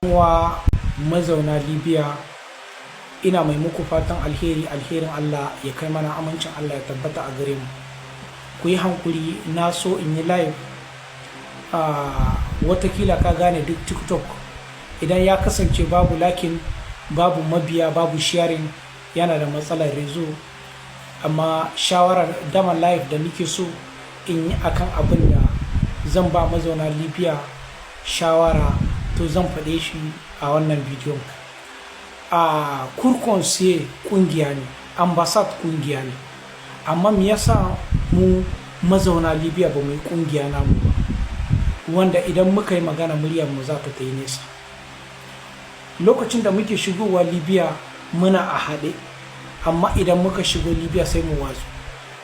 Uwa mazauna Libya, ina mai muku fatan alheri. Alherin Allah ya kai mana, amincin Allah ya tabbata a gare mu. Ku yi hankuri, na so in yi live. Watakila ka gane, duk TikTok idan ya kasance babu liking, babu mabiya, babu sharing, yana da matsalar réseau. Amma shawarar dama, live da nake so in yi akan abin da zan ba mazauna Libya shawara, to zan faɗe shi a wannan bidiyon. A Cour Conseil kungiya ne, ambassade kungiya ne, amma me yasa mu mazauna Libya ba mu yi kungiya namu ba, wanda idan muka yi magana muryar mu za ta yi nesa? Lokacin da muke shigowa Libya muna a haɗe, amma idan muka shigo Libya sai mu watsu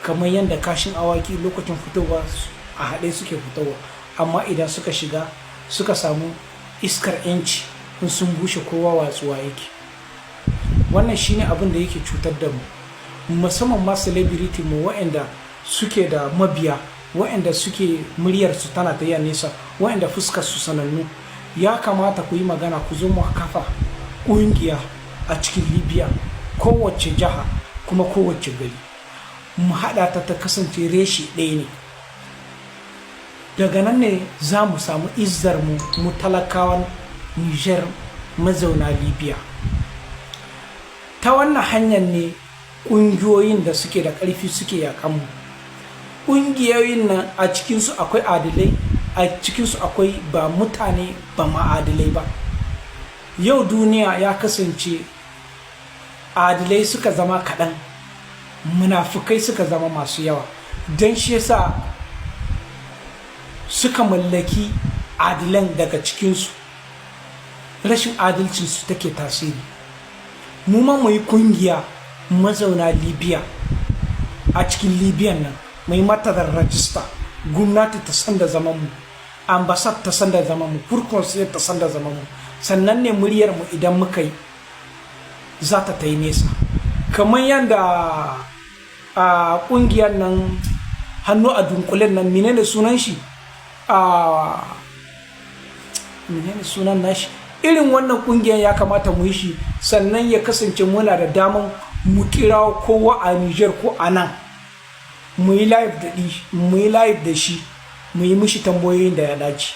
kamar yadda kashin awaki. Lokacin fitowa a haɗe suke fitowa, amma idan suka shiga suka samu iskar 'yanci, in sun bushe, kowa watsuwa yake. Wannan shine abin da yake cutar da mu, musamman ma celebrity mu, waɗanda suke da mabiya, waɗanda suke muryar su tana tafiya nesa, waɗanda fuskar su sanannu. Ya kamata ku yi magana, ku zo mu kafa ƙungiya a cikin Libya, kowace jiha kuma kowace gari, mu haɗa ta ta kasance reshe ɗaya ne. Daga nan ne za mu samu izzar mu, mu talakawan Niger mazauna Libya. Ta wannan hanyar ne ƙungiyoyin da suke da ƙarfi suke yaƙan mu. Ƙungiyoyin nan, a cikinsu akwai adilai, a cikinsu akwai ba mutane ba ma'adilai ba. Yau duniya ya kasance adilai suka zama kaɗan, munafukai suka zama masu yawa. Don shi yasa suka mallaki adilan daga cikinsu, rashin adalcinsu take tasiri. Mu ma mu yi kungiya mazauna Libya a cikin Libyan nan, mu yi mata da rajista, gwamnati ta san da zaman mu, ambassade ta san da zaman mu, Cour Conseil ta san da zaman mu. Sannan ne muryar mu idan muka yi za ta yi nesa, kamar yadda a kungiyar nan hannu a dunkulen nan, menene sunan shi? A menene sunan nashi? Irin wannan kungiyar ya kamata mu yi shi, sannan ya kasance muna da daman mu kira kowa a Niger ko a nan, mu yi live da shi, mu yi mishi tambayoyin da ya dace.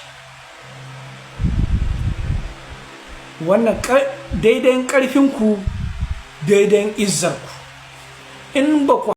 Wannan daidai karfinku, daidai izzarku. In ba ku